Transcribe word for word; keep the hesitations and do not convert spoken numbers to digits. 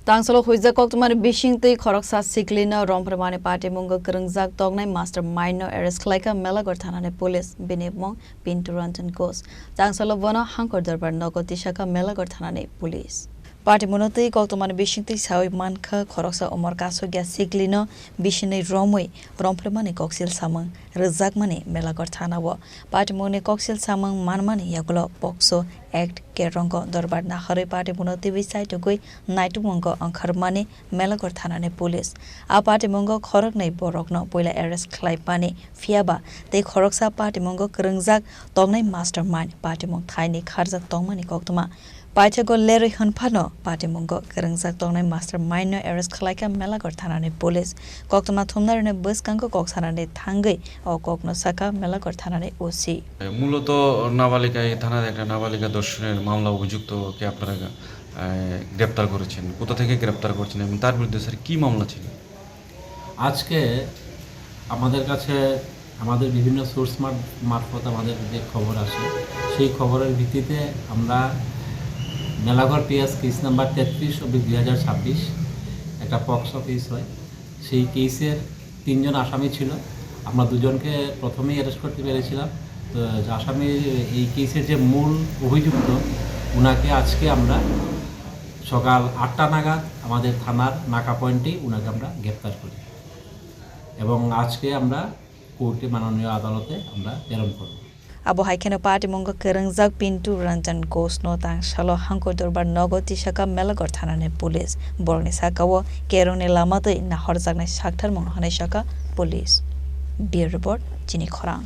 Tangsalo huijak koktwmani bisingtwi khoroksa siklino romphwrwngmani patimungo kwrwngjak toknai mastermind no arrest khlaikha Melaghor thanani police. Bini mung Pintu Ranjan Ghosh. Tangsalo bono Hangkor Dorbar nogo tisakha Melaghor thanani police. Patimungno twi koktwmani bisingtwi sawi mankha khoroksa umor kasukya siklino bisinwi romwi romphwrwngmani koksil samung rwjakmani Melaghor thanao. Patimungni koksil samung manmani yagulo POCSO Act, Kerongko Dorbar naharwi patimungno twiwi saitugwi naitukmungo wngkharmani Melaghor thanani police. A patimungo khoroknwi borokno puila arrest khlaimani phiyaba tei khoroksa patimungo kwrwngjak toknai mastermind patimung thaini kharjak tongmani koktwma. Paithago lerwi hwnphano patimungo kwrwngjak toknai mastermind no arrest khlaikha Melaghor thanani police. Koktwma thumnairokni bwskango kok sanani thangwi o kokno sakha Melaghor thanani O C. মূলত নাবালিকা, এই থানার একটা নাবালিকা ধর্ষণের মামলা অভিযুক্তকে আপনারা, আহ, গ্রেপ্তার করেছেন। কোথা থেকে গ্রেপ্তার করেছেন এবং তার বিরুদ্ধে, স্যার, কি মামলা ছিল? আজকে আমাদের কাছে আমাদের বিভিন্ন সোর্স মার-, মারফত আমাদের যে খবর আসে, সেই খবরের ভিত্তিতে আমরা মেলাঘর পিএস কেস নাম্বার তেত্রিশ অব্লিক দুই হাজার ছাব্বিশ, একটা পক্সো কেস হয়। সেই কেসের তিনজন আসামি ছিল। আমরা দুজনকে প্রথমেই অ্যারেস্ট করতে পেরেছিলাম। তো আসামি, এই কেসের যে মূল অভিযুক্ত, উনাকে আজকে আমরা সকাল আটটা নাগাদ আমাদের থানার নাকা পয়েন্টেই উনাকে আমরা গ্রেপ্তার করি এবং আজকে আমরা কোর্টে, মাননীয় আদালতে আমরা প্রেরণ করব। Abo hai kheno patimungo kwrwngjak Pintu Ranjan Ghosh no tangsalo Hangkor Dorbar nogo tisakha Melaghor thanani police. Borokni sakao kerongni lama twi nahorjaknai saktharmung hwnwi sakha police. Bureau Report, Chini Khorang.